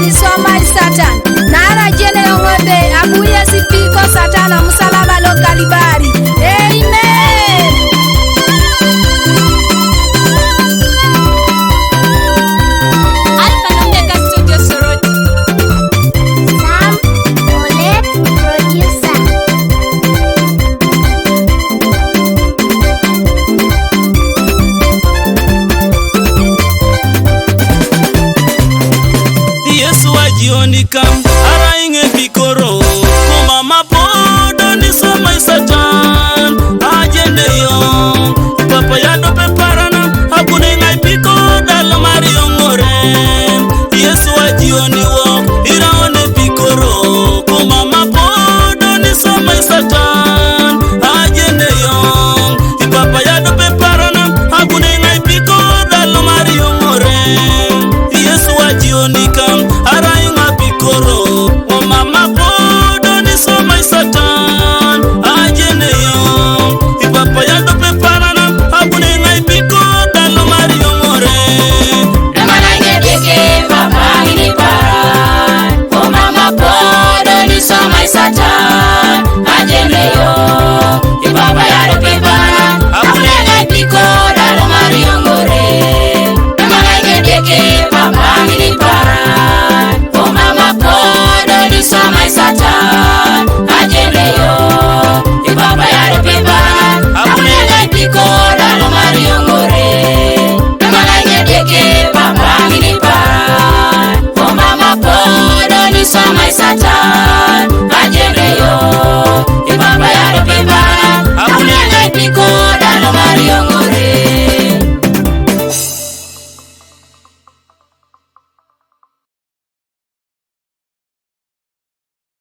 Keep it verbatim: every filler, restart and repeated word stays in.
Iswa mai Satan. Nara jene yongobe abuye sipiko Satan amusalaba lo Kalibari. Amen. Alpha and Omega Studio Soroti. Sam Olet producer. Yesu wa jioni kam, ara inge pikoro, kuma mapodo ni sama Satan, ajende yo, papa ya dope parana, akune ngai piko dalo mari ongore. Yesu wa jioni wo, ira one pikoro, kuma mapodo ni sama Satan, ajende yo, Papa ya dope parana, akune ngai piko dalo mari ongore. Yesu wa jioni kam, ara inga pikoro. O mama podo ni sama Satan, ajene yo. Papa ya dope parana, akune ngai piko dalo mari ongore. Emana inge deke papa ini para. O mama podo ni sama Satan, ajene yo. Ti papa ya dope parana, akune ngai piko dalo mari ongore. Emana inge deke papa ini para. O mama podo ni sama Satan, ajene yo. Ti papa ya dope parana, akune ngai piko dalo mari ongore. Emana inge deke papa ini para. O mama podo ni sama Satan.